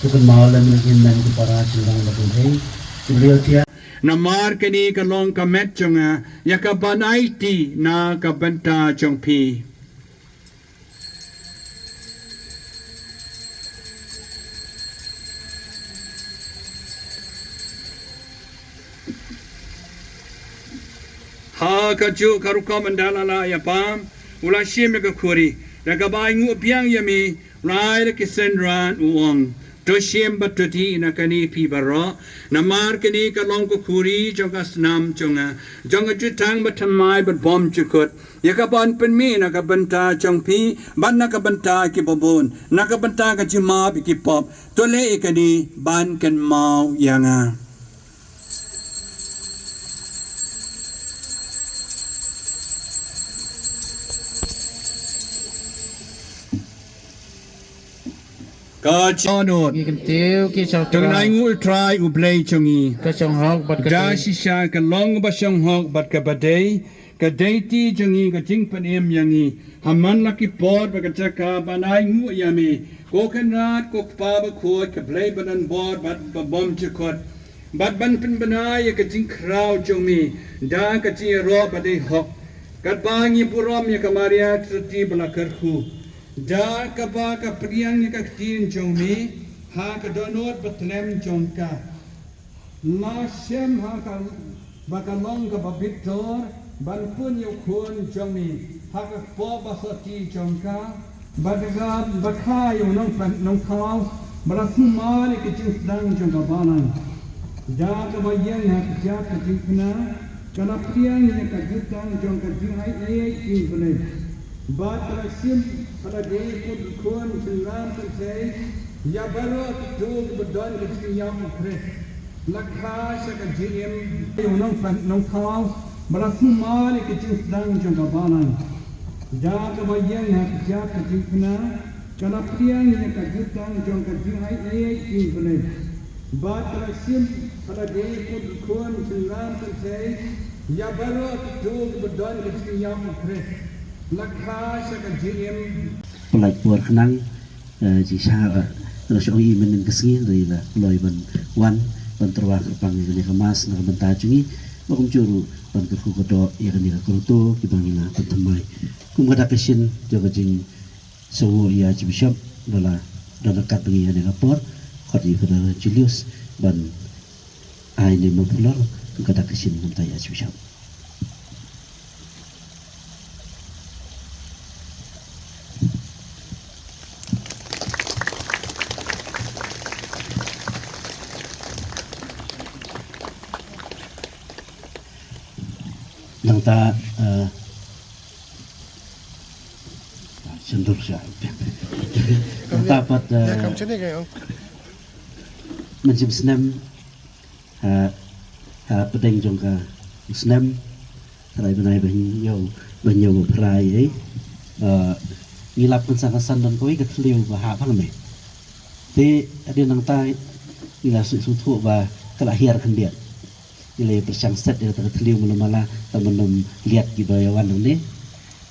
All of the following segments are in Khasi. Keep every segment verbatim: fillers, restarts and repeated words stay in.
Ki kynmaw lem ïa ki hynmen ki para shynrang bad ki hynrei ki briew thiah. Namar kane ka long ka met jong nga ïa ka ban aiti na ka bynta jong phi. Ha kajuh ka rukom ynda la lah ïa pam, u la shim ïa ka khuri, da kaba ainguh biang ïa me, u la ai da ki synran, u ong, to shim bad to dih na kane phi baroh, namar kane ka long ka khuri jong ka snam jong nga, jong ka jutang bathymmai bad bymjukut, ïa kaban pynmih na ka bynta jong phi bad na ka bynta kiba bun, na ka bynta ka jingmap ïa ki pop. To leh ïa kane ban kynmaw ïa nga. Ka jingmut. Ngi kyntiew ki shong. Tang Trai, nai ngul Trai U Blei jong ngi. Ka shong hok bad ka, da dei, shisha ka long ba shong hok bad kaba dei, ka dei ti jong ngi, ka jingpynim ïa ngi ha man la ki por bad ka jaka, ban ainguh ïa me, ko Kynrad, ko Kpa Bakhuid, ka Blei badonbor bad babymjukut, bad ban pynbna ïa ka jingkhraw jong me da ka jingïaroh ba dei hok, katba ngi burom ïa ka Maria Trinity ba la kyrkhu, da kaba ka pdiang ïa ka ktien jong me ha ka dohnud bathlem jong ka. La shem ha ka ba ka long kaba bit dor ban pun ïa u Khun jong me ha ka kpoh ba sotti jong ka, bad ka ba kha ïa u nongpynim, nongthaw, ba la sumar ïa ka jingsdang jong ka balang. Da kaba ïeng ha kjat ka jingkna, ka la pdiang ïa ka jutang jong ka jingaiei ïa U Blei. Bad ka la shim ha lade kum ki khun shynrang kynthei ïa baroh kito kiba don ka jingïap ha U Khrist. La kha sha ka jingim ïa u nongpynim, nongthaw, ba la sumar ïa ka jingsdang jong ka balang. Da kaba ïeng ha kjat ka jingkna, ka la pdiang ïa ka jutang jong ka jingaiei ïa U Blei. Bad ka la shim ha lade kum ki khun shynrang kynthei ïa baroh kito kiba don ka jingïap ha U Khrist. La kha sha ka jingim. Pynlait por khnang, eh, jingshisha, eh, nga shu ong i mynnin ka sngi, hynrei la kloi ban wan ban tyrwa kyrpang ïa kane ka mass na ka bynta jong ngi. Ba kumjuh ruh ban kyrkhu kyrdoh ïa kane ka grotto kiba ngi la pynthymmai. Kum ka dak ka shin jong ka jing Sngewbha ïa Archbishop ba la don ryngkat bad ngi ha kane ka por, khot ïa Father Julius ban ai ne maphlor ka dak ka shin namar ïa Archbishop. Nangta, eh, Sendok sha. Nangta pat, eh, mynshem snem, ha, ha pdeng jong ka snem, trai bnai ba hynñiew, ba hynñiew ba phra, eh, eh, ngi lap kynsan kynsan don kawei ka thliew ba hap hangne. Te hadien nangta ngi la sngewthuh ba ka la hiar khyndiat. Ngi la pyrshang set ïa kata ka thliew mala mala, tang ban ym liat kiba ïa wan nangne.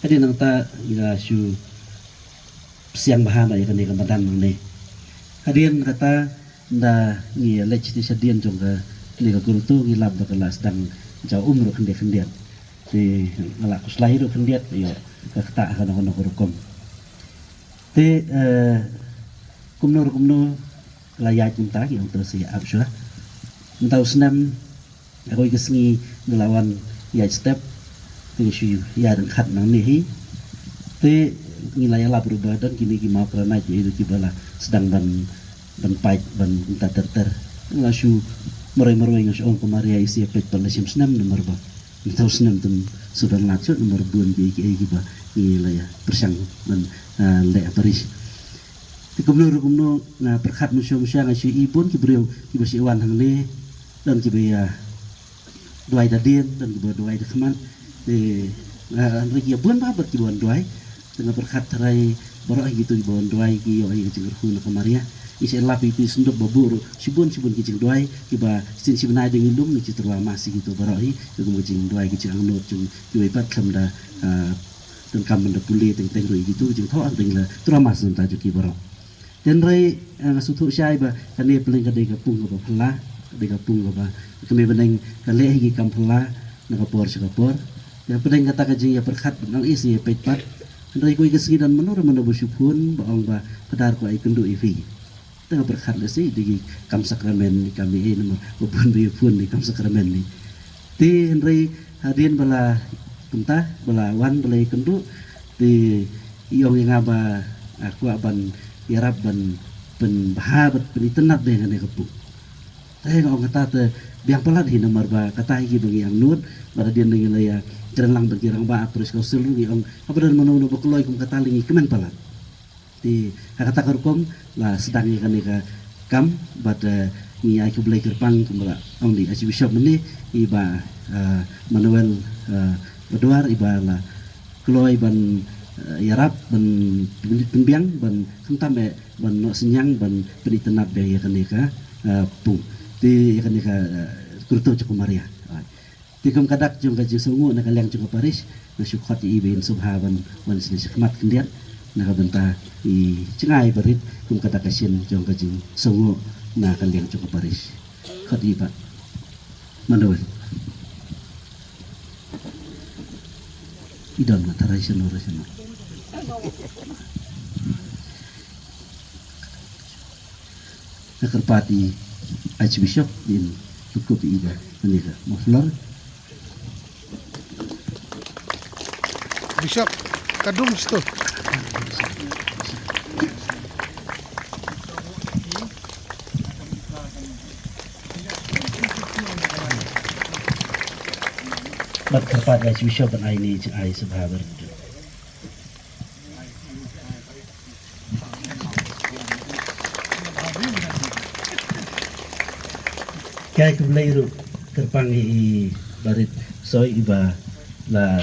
Hadien nangta ngi la shu pyrshang bha na ïa kane ka madan nangne. Hadien kata, nda ngi leit sha dien jong kane ka grotto, ngi lap ba ka la sdang jaw um ruh khyndiat khyndiat. Te nga la khuslai ruh khyndiat ïa ka kata ha kano kano ka rukom. Te, eh, kumno re kumno, la ïaid kumta ki ong te sa ïa ap shuwa. Mynta u snem, ha kawei ka sngi ngi la wan ïaid step, te ngi shu ïaid ryngkat nangne hi. Te ngi la ïalap ruh ba don kine ki Mawkranai ki, kiba la sdang ban, ban pait, ban kumta ter ter. Nga shu marwei marwei nga shu ong ko Maria, i sa ïa peit pat la shim snem namar ba mynta u snem te ym shu don lad shuh namar bun kiei kiei kiba ngi la ïa pyrshang ban, ah, leh ha parish. Te kumno ruh kumno, nga pyrkhat mynshuwa mynshuwa nga shu i bun ki briew kiba shu wan hangne, don kiba ïa duwai da dien, don kiba duwai da khmat. Te, ah, hynrei ki ïa bun bha bad kiba wan duwai. Te nga pyrkhat tharai baroh hi kito kiba wan duwai ki ïoh ïa ka jingkyrkhu na ka Maria. Ngi shu lap ïa kito ki synduk ba buh ruh shibun shibun ki jingduwai kiba shisien shi bnai da ngi lum ngi shu tyrwa mass ïa kito baroh hi. Te kum ka jingduwai ka jingangnud jong kiwei pat khlem da, ah, donkam ban da pule teng teng ruh ïa kito ki jingthoh, hangta ngi la tyrwa mass na ka bynta jong ki baroh. Te hynrei, eh, nga sngewthuh shai ba kane pyrshah ka dei ka pung kaba phylla, ka dei ka pung kaba ka kmie bneng ka leh hi ki kam phylla na ka por sha ka por. Te hapdeng kata ka jingïapyrkhat ba nang ïa sa ïa peit pat. Hynrei kawei ka sngi don mano re mano ba shu phone ba ong ba Phadar ko ai kynduh ïa phi. Te nga pyrkhat lehse dei ki kam sakramen ne kam ei ei namar ba bun ba ïa phone ne kam sakramen ne. Te hynrei hadien ba la kumta, ba la wan, ba la ïakynduh, te i ong ïa nga ba, ah, kwah ban ïarap ban pynbha bad pynitynnad bha ïa kane ka pung. Te nga ong kata te biang palat hi namar ba kata hi kiba ngi angnud, bad hadien ngi la ïakren lang bad ki rangbah parish council ruh ngi ong haba don mano mano ba kloi kum kata lei ngi kmen palat. Te ha kata ka rukom la sdang ïa kane ka kam bad, eh, ngi ai khublei kyrpang kumba la ong i Archbishop mynne i Bah, eh, Manuel, eh, Badwar iba la kloi ban, eh, ïarap ban pyn-, pynbiang ban khamtam eh ban noh synñiang ban pynitynnad bha ïa kane ka, eh, pung. Te ïa kane ka, eh, kyrteng jong ka Maria. Te kum ka dak jong ka jingsngewnguh na ka liang jong ka parish, nga shu khot ïa i ba in sngewbha ban wan sha khmat khyndiat na ka bynta i jngai barit kum ka dak ka shin jong ka jingsngewnguh na ka liang jong ka parish. Khot ïa i Bah Manuel. I don ma tharai shano re shano. Nga kyrpad ïa i Archbishop in pynkup ïa i da kane ka muffler. Bishop, ka dum sto. Bad kyrpad ïa i Archbishop ban ai ne jing ai sngewbha barit. Ki ai khublei ruh kyrpang ïa i Barit Soi iba la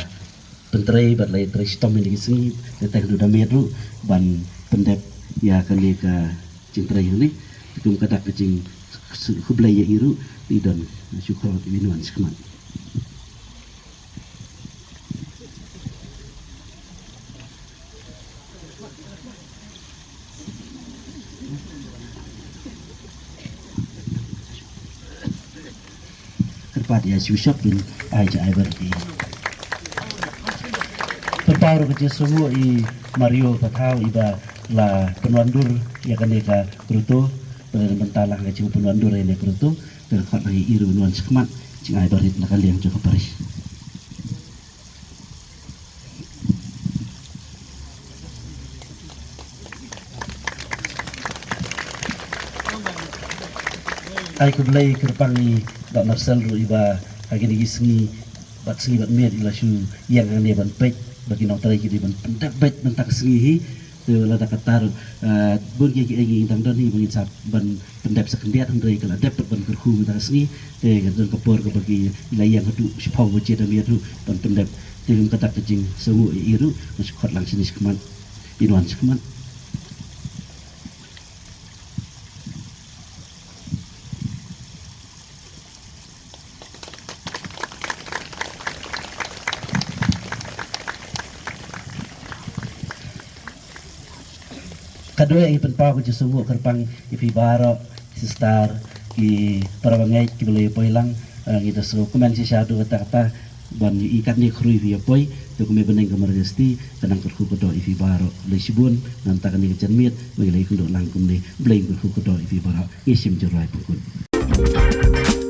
pyntrei bad la ïatrei shitom ïa kine ki sngi, ïa tang haduh da miet ruh ban pyndep ïa kane ka jingtrei hangne. Te kum ka dak ka jingkhublei ïa i ruh, i don shu khot ïa i wan shakhmat. Kyrpad ïa i Archbishop ban ai jingïarap. Pynpaw ruh ka jingsngewnguh i Mario Pathaw iba la pynwandur ïa kane ka kyrteng, pynlong bynta lang ka jingpynwandur ïa kane ka kyrteng, te khot ïa i ruh ban wan shakhmat jingïarap na ka liang jong ka parish. Ai khublei kyrpang ïa i Bah Marcel ruh iba ha kine ki sngi bad sngi bad miet i la shu ïeng hangne ban peit ba ki nongtrei ki dei ban pyndep beit mynta ka sngi hi. Te lada kata ruh, eh, bun kiei kiei ngi dang don hi ba ngin sa ban pyndep sa khyndiat, hynrei ka la dep ban kyrkhu mynta ka sngi. Te ka don ka por kaba ki la ïeng haduh shiphew baje da miet ruh ban pyndep. Te kum ka dak ka jingsngewnguh ïa i ruh, ngan shu khot lang shane shakhmat, in wan shakhmat. Ka dei ïa i pynpaw ka jingsngewnguh kyrpang ïa phi baroh, sister, ki para bangeit kiba la ïa poi lang, eh, ngi da sngewkmen shisha haduh katta katta, Ban ïohi katne khrui phi ïa poi, to kumne bneng ka Mara Jasti ka nang kyrkhu kyrdoh ïa phi baroh. Khublei shibun, nangta kane ka janmiet ba ngi la ïakynduh lang kumne. Khublei kyrkhu kyrdoh ïa phi baroh. Ngi shim jingruwai pynkut.